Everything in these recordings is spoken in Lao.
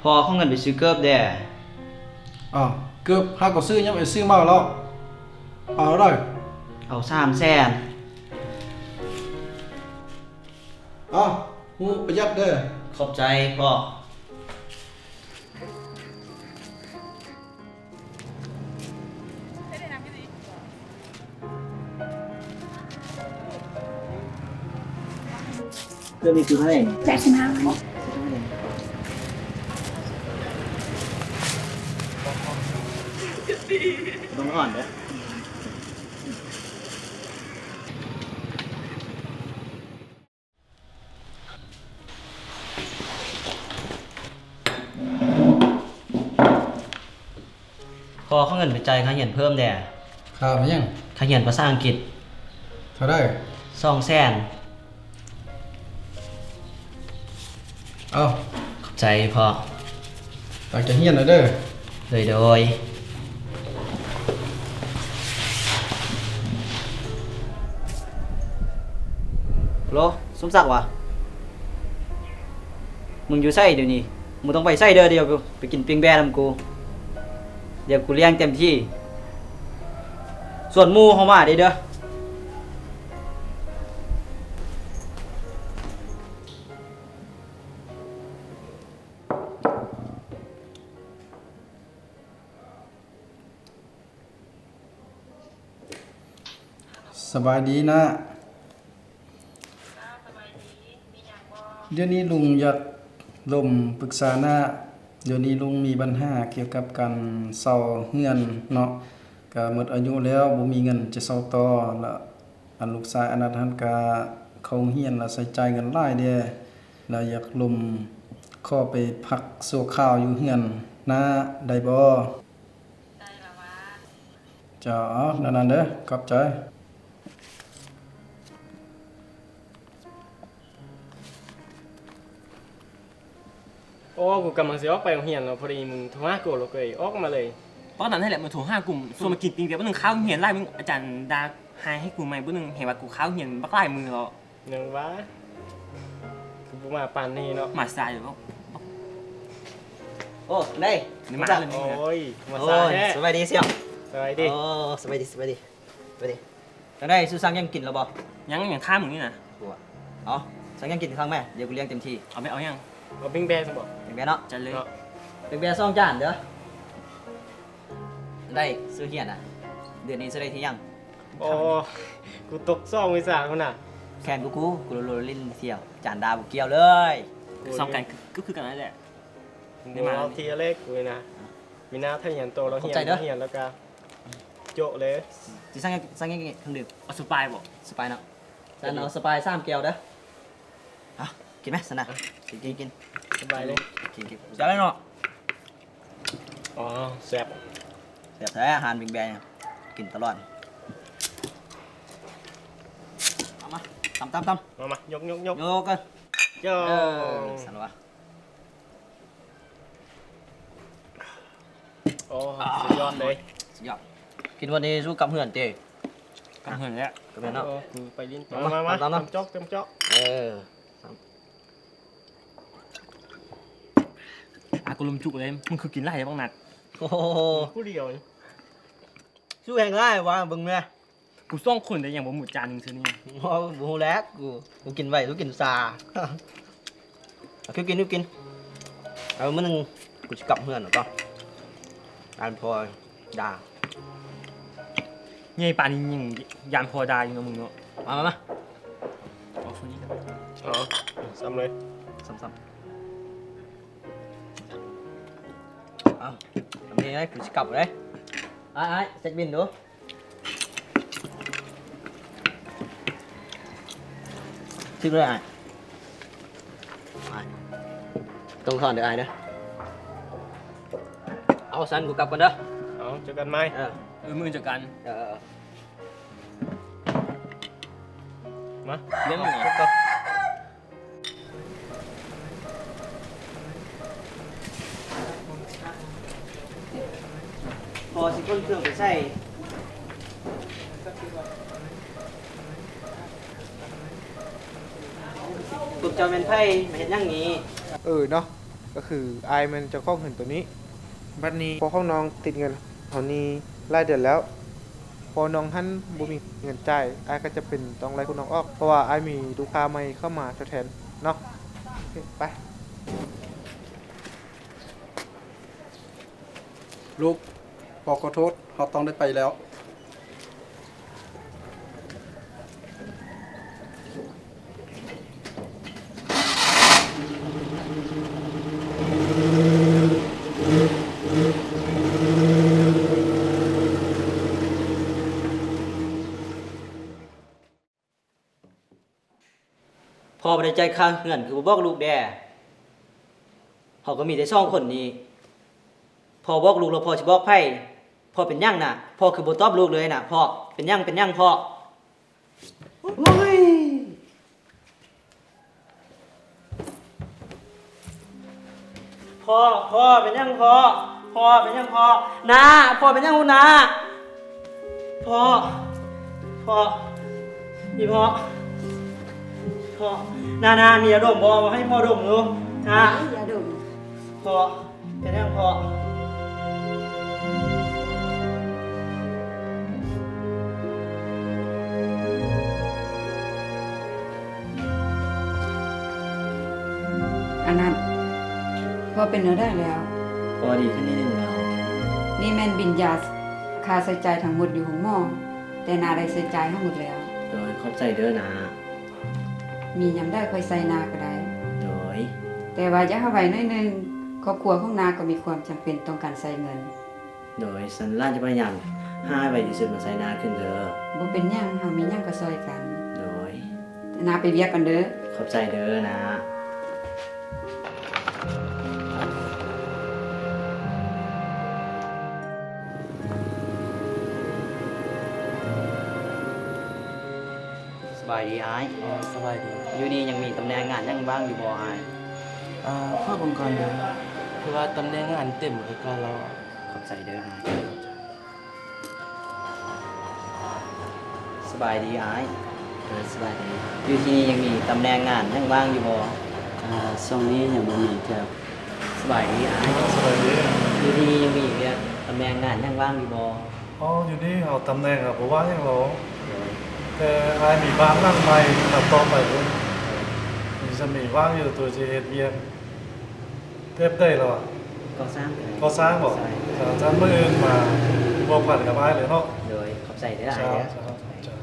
ພໍ່ ຂໍເງິນໄປຊື້ເກີບແດ່. ອ້າວ ເກີບ ຫາກໍຊື້ ຍັງໄປຊື້ມາແລ້ວ. ເອົາເທົ່າໃດ? ເອົາສາມແສນ. ເອົາ ຮູ້ປະຢັດເດີ້. ຂອບໃຈພໍ່. ເຄື່ອງນີ້ຄືເທົ່າໃດ? ແປດສິບຫ້າ. ບໍ່ຮ້ອນເດີ້. ຂໍເງິນໄປຈ່າຍຄ່າຮຽນເພີ່ມແດ່. ຄ່າຫຍັງ? ຄ່າຮຽນພາສາອັງກິດ. ເທົ່າໃດ? ສອງແສນ. ເອົາ ຂອບໃຈພໍ່. ຕັ້ງໃຈຮຽນເດີ້. ໂດຍ ໂດຍ. ໂລ ສົມສັກຫວາ? ມຶງຢູ່ໃສດຽວນີ້? ມຶງຕ້ອງໄປໃສເດີ້. ດຽວໄປກິນປີ້ງແບ້ນຳກູ. ດຽວກູລ້ຽງເຕັມທີ່. ຊວນໝູ່ເຮົາມາເດີ້. ສະບາຍດີນະ. ດຽວນີ້ລຸງຢາກລົມປຶກສານະ. ດຽວນີ້ລຸງມີບັນຫາກ່ຽວກັບການເຊົ່າເຮືອນເນາະ, ກະໝົດອາຍຸແລ້ວ ບໍ່ມີເງິນຈະເຊົ່າຕໍ່. ລະອັນລູກຊາຍອະນາດຫັ້ນກະເຂົ້າໂຮງຮຽນ ລະໃຊ້ຈ່າຍເງິນຫຼາຍແດ່. ລະຢາກລົມຂໍໄປພັກຊົ່ວຄາວຢູ່ເຮືອນນະ ໄດ້ບໍ່? ໄດ້ລະຫວາ. ເຈົ້າ ເອົາ ແນວນັ້ນເດີ້. ຂອບໃຈ. ໂອ້ ກູກຳລັງຊິອອກໄປໂຮງຮຽນເນາະ, ພໍດີມຶງໂທຫາກູ ລູກເອີຍ ອອກມາເລີຍ. ຕອນນັ້ນຫັ້ນແຫຼະ ມັນໂທຫາກູ ຊວນມາກິນປີ້ງແບບໜຶ່ງ ຄາໂຮງຮຽນຫຼາຍ. ມຶງ ອາຈານດ່າຮ້າຍໃຫ້ກູໃໝ່ເບິ່ງໜຶ່ງ, ເຫັນວ່າກູຄາໂຮງຮຽນບັກຫຼາຍມື້ແລ້ວ. ຍັງວ່າ ຄືບໍ່ມາປານນີ້ເນາະ. ມາສາຍຢູ່. ໂອ້ ໄດ້ ມາແລ້ວ. ໂອ້ຍ ມາສາຍແທ້. ໂອ້ຍ ສະບາຍດີສ່ຽວ. ສະບາຍດີ. ໂອ້ ສະບາຍດີ ສະບາຍດີ ສະບາຍດີ. ຈັ່ງໃດ ສຸສັ່ງຫຍັງກິນແລ້ວບໍ່? ຍັງ ຍັງຖາມມຶງນີ້ນະ. ເອົາ ສັ່ງຫຍັງກິນຂ້າງແມ່ ດຽວກູລ້ຽງເຕັມທີ່. ເອົາແມ່ ເອົາຫຍັງ? ເອົາປີ້ງແບ້ຊັ້ນບໍ? ປີ້ງແບ້ເນາະ. ຈັດເລີຍ. ປີ້ງແບ້ສອງຈານເດີ້. ໄດ້ ຊື້ຮຽນນະ. ເດືອນນີ້ຊື້ໄດ້ທີ່ຫຍັງ? ໂອ້ ກູຕົກສອງວິຊາພຸ້ນນະ. ແຂ່ງກູ ກູ ກູໂລລິນທ່ຽວ. ຈານດາບໍ່ກ່ຽວເລີຍ. ສຳຄັນຄື ຄືກັນນັ້ນແຫຼະ. ເວົ້າທີ່ອາເລັກກູນີ້ນະ. ມີໜ້າໄທຮຽນໂຕ ລາວຮຽນ ຮຽນແລ້ວກະ ໂຈະເລີຍ. ຊິສັ່ງ ສັ່ງຫຍັງກິນເຄື່ອງດື່ມ? ເອົາສະປາຍບໍ? ສະປາຍເນາະ. ຊັ້ນເອົາສະປາຍສາມແກ້ວເດີ້. ເອົາ ກິນໄໝຊັ້ນນະ? ກິນ ກິນ ກິນ. ສະບາຍເລີຍ. ກິນ ກິນ. ຈັດເລີຍເນາະ. ອໍ ແຊບ ແຊບແທ້ ອາຫານບິກແບງ ກິນຕະຫຼອດ. ເອົາມາ ຕຳ ຕຳ ຕຳ. ມາ ມາ ຍົກ ຍົກ ຍົກ. ຍົກເກີນ. ເຈົ້າ ເອີ ຊັ້ນວະ. ໂອ້ ສຸດຍອດເລີຍ ສຸດຍອດ. ກິນວັນນີ້ສູ້ກັບເຮືອນເຕ ກັບເຮືອນແຫຼະ ກັບເຮືອນເນາະ. ເອີ ໄປຫຼິ້ນຕໍ່. ມາ ມາ ມາ ຕຳ ຕຳ ຕຳ. ຕຳຈອກ ຕຳຈອກ. ເອີ ອາ ກູລົມຈຸເລີຍ. ມຶງຄືກິນຫຼາຍແທ້ບັກນັດ. ໂອ້ໂຫ ຜູ້ດຽວ ສູ້ແຮງຫຼາຍວ່າ ເບິ່ງແມ່. ກູສອງຄົນໄດ້ຫຍັງບໍ່ໝົດຈານໜຶ່ງຊື່ນີ້. ໂອ້ ບໍ່ຮູ້ແຫຼະ ກູ ກູກິນໄວ ກູກິນຊາ. ເອົາ ຄືກິນ ຄືກິນ. ເອົາ ມື້ໜຶ່ງ ກູຊິກັບເຮືອນແລ້ວກໍ ຢ້ານພໍ່ດ່າ. ໃຫຍ່ປານນີ້ຍັງຢ້ານພໍ່ດ່າຢູ່ເນາະ ມຶງເນາະ. ມາ ມາ ມາ. ເອົາ ສ່ຳເລີຍ ສ່ຳ ສ່ຳ. ເອົາ ທຳເອງເດ້ ກູຊິກັບເດ້. ອ້າຍ ອ້າຍ ເຊັກບິນດູ. ຖືກເລີຍອ້າຍ. ອ້າຍ ຕ້ອງຖອນເດີອ້າຍເດີ. ເອົາ ຊັ້ນ ກູກັບກ່ອນເດີ. ເອົາ ເຈີກັນໃໝ່. ເອີ ເອີ ມື້ອື່ນເຈີກັນ. ເອີ ເອີ ເອີ ມາ ລຽນໝູ. ພໍຊິຂົນເຄື່ອງໄປໃສ່ ພວກເຈົ້າແມ່ນໃຜ ມາເຮັດຫຍັງນີ້? ເອີເນາະ ກໍຄືອ້າຍແມ່ນເຈົ້າຂອງເຮືອນໂຕນີ້. ບັດນີ້ພໍ່ຂອງນ້ອງຕິດເງິນເຮົານີ້ຫຼາຍເດືອນແລ້ວ. ພໍ່ນ້ອງຫັ້ນບໍ່ມີເງິນຈ່າຍ, ອ້າຍກໍຈຳເປັນຕ້ອງໄລ່ພວກນ້ອງອອກ, ເພາະວ່າອ້າຍມີລູກຄ້າໃໝ່ເຂົ້າມາທົດແທນເນາະ. ໂອເຄ ໄປ. ລູກ, ພໍ່ຂໍໂທດ, ເຮົາຕ້ອງໄດ້ໄປແລ້ວ. ພໍ່ບໍ່ໄດ້ຈ່າຍຄ່າເຮືອນ ຄືບໍ່ບອກລູກແດ່? ເຮົາກໍມີແຕ່ສອງຄົນນີ້. ພໍ່ບອກລູກແລ້ວ ພໍ່ຊິບອກໃຜ? ພໍ່ເປັນຫຍັງນະ? ພໍ່ຄືບໍ່ຕອບລູກເລີຍນະ? ພໍ່ເປັນຫຍັງ? ເປັນຫຍັງພໍ່? ໂອ້ຍ! ພໍ່ ພໍ່ ເປັນຫຍັງພໍ່? ພໍ່ ເປັນຫຍັງພໍ່? ນ້າ ພໍ່ ເປັນຫຍັງລູກນ້າ? ພໍ່ ພໍ່ ອີ່ພໍ່ ພໍ່ ນ້າ ນ້າ ມີຢາດົມບໍ່? ເອົາໃຫ້ພໍ່ດົມດູ ນ້າ. ຢາດົມ ພໍ່. ເປັນຫຍັງພໍ່? ອານັດ, ພໍ່ເປັນແນວໃດແລ້ວ? ພໍ່ດີຂຶ້ນນິດໜຶ່ງແລ້ວ. ນີ້ແມ່ນບິນຢາຄ່າໃຊ້ຈ່າຍທັງໝົດຢູ່ໂຮງໝໍ, ແຕ່ນ້າໄດ້ໃຊ້ຈ່າຍໃຫ້ໝົດແລ້ວ. ໂດຍ ຂອບໃຈເດີນ້າ. ມີຍາມໃດຄ່ອຍໃຊ້ໜ້າກໍໄດ້. ໂດຍ. ແຕ່ວ່າຢາກໃຫ້ໄວໜ້ອຍໜຶ່ງ, ຄອບຄົວຂອງນ້າກໍມີຄວາມຈຳເປັນຕ້ອງການໃຊ້ເງິນ. ໂດຍ. ຊັ້ນຫຼານຈະພະຍາຍາມຫາໃຫ້ໄວທີ່ສຸດມາໃຊ້ໜ້າຂຶ້ນເດີ. ບໍ່ເປັນຫຍັງ, ເຮົາມີຫຍັງກໍຊ່ອຍກັນ. ໂດຍ. ນ້າໄປວຽກກ່ອນເດີ. ຂອບໃຈເດີນ້າ. ສະບາຍດີອ້າຍ. ເອີ ສະບາຍດີ. ຢູ່ນີ້ຍັງມີຕຳແໜ່ງງານຫຍັງວ່າງຢູ່ບໍ່ອ້າຍ? ເອີ ເບິ່ງກ່ອນເດີ, ຄືວ່າຕຳແໜ່ງງານເຕັມຄືເກົ່າແລ້ວ. ຂອບໃຈເດີອ້າຍ. ສະບາຍດີອ້າຍ. ເອີ ສະບາຍດີ. ຢູ່ທີ່ນີ້ຍັງມີຕຳແໜ່ງງານຫຍັງວ່າງຢູ່ບໍ່? ເອີ ຊ່ວງນີ້ຍັງບໍ່ມີ. ສະບາຍດີອ້າຍ. ສະບາຍດີ. ຢູ່ທີ່ນີ້ຍັງມີວຽກຕຳແໜ່ງງານຫຍັງວ່າງຢູ່ບໍ່? ອໍ ຢູ່ນີ້ເຮົາຕຳແໜ່ງກໍບໍ່ວ່າຫຍັງດອກ. ໂດຍ. ແຕ່ອ້າຍມີບ້ານຫຼັງໃໝ່ ຫຼັງຕໍ່ໄປພຸ້ນ, ມີສະມີວ່າງຢູ່ ໂຕຊິເຮັດວຽກແບບໃດລະຫວາ? ກໍ່ສ້າງ. ກໍ່ສ້າງບໍ? ໃຊ່. ຊັ້ນມື້ອື່ນມາພົວພັນກັບອ້າຍເລີຍເນາະ. ໂດຍ. ຂອບໃຈເດີອ້າຍເດີ. ເຈົ້າ ເຈົ້າ.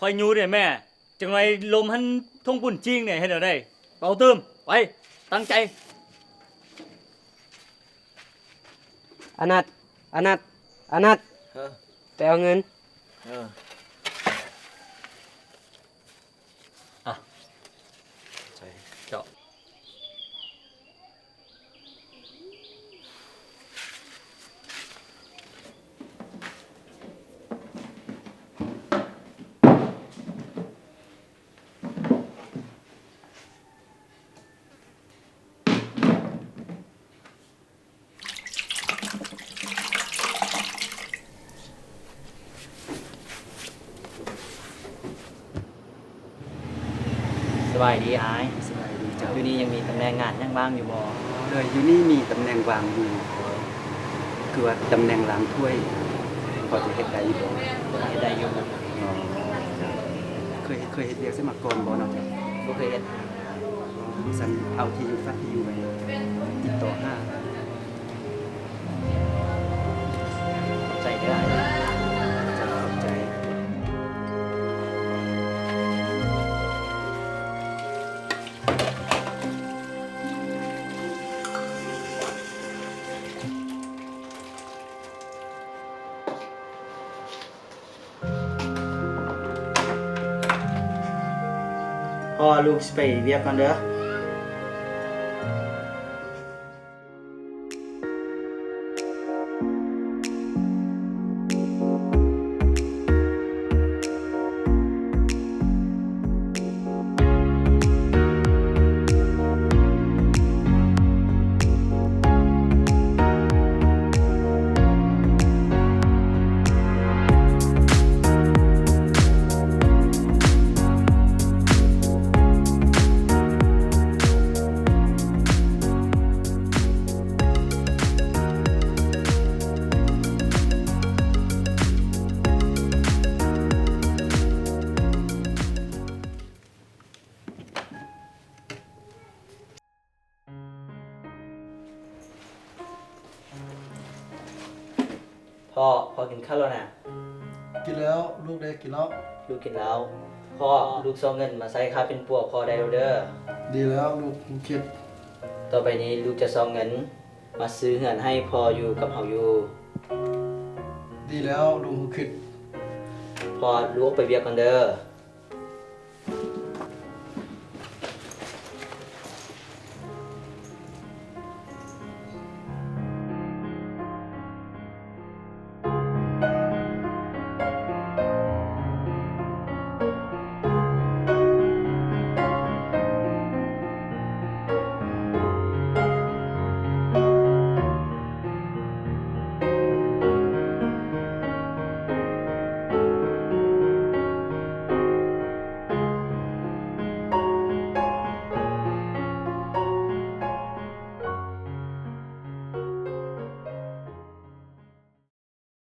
ຂ້ອຍຢູ່ເດ້ແມ່, ຈັກໜ້ອຍລົມຫັ້ນຖົງປຸ້ນຈີ້ງເດ້, ເຮັດແນວໃດ? ເອົາຕື່ມ, ໄປ, ຕັ້ງໃຈ. ອານັດ, ອານັດ, ອານັດ, ຮະ? ໄປເອົາເງິນ. ເອີ. ອ່ະ ໃສ່ເຈາະ. ສະບາຍດີອ້າຍ. ສະບາຍດີເຈົ້າ. ຢູ່ນີ້ຍັງມີຕຳແໜ່ງງານຫຍັງວ່າງຢູ່ບໍ່? ໂດຍ ຢູ່ນີ້ມີຕຳແໜ່ງວ່າງຢູ່. ຄືວ່າຕຳແໜ່ງລ້າງຖ້ວຍ ພໍຈະເຮັດໄດ້ຢູ່ບໍ່? ເຮັດໄດ້ຢູ່. ອໍ ເຈົ້າ. ເຄີຍ ເຄີຍເຮັດວຽກໃສມາກ່ອນບໍ່ເນາະ? ບໍ່ເຄີຍເຮັດ. ອໍ ຊັ້ນເອົາທີ່ຢູ່ ຝາກທີ່ຢູ່ໄວ້ ຕິດຕໍ່ຫາ. ຂອບໃຈເດີອ້າຍ. ເຈົ້າ ຂອບໃຈ. ພໍ່ ລູກຊິໄປວຽກກ່ອນເດີ້. ພໍ່ ພໍ່ກິນເຂົ້າແລ້ວນະ? ກິນແລ້ວ, ລູກເດ້ ກິນແລ້ວ? ລູກກິນແລ້ວ. ພໍ່ ລູກຊອກເງິນມາໃຊ້ຄ່າປິ່ນປົວພໍ່ໄດ້ແລ້ວເດີ້. ດີແລ້ວ, ລູກຮູ້ຄິດ. ຕໍ່ໄປນີ້ລູກຈະຊອກເງິນມາຊື້ເຮືອນໃຫ້ພໍ່ຢູ່ກັບເຮົາຢູ່. ດີແລ້ວ, ລູກຮູ້ຄິດ. ພໍ່ ລູກອອກໄປວຽກກ່ອນເດີ້.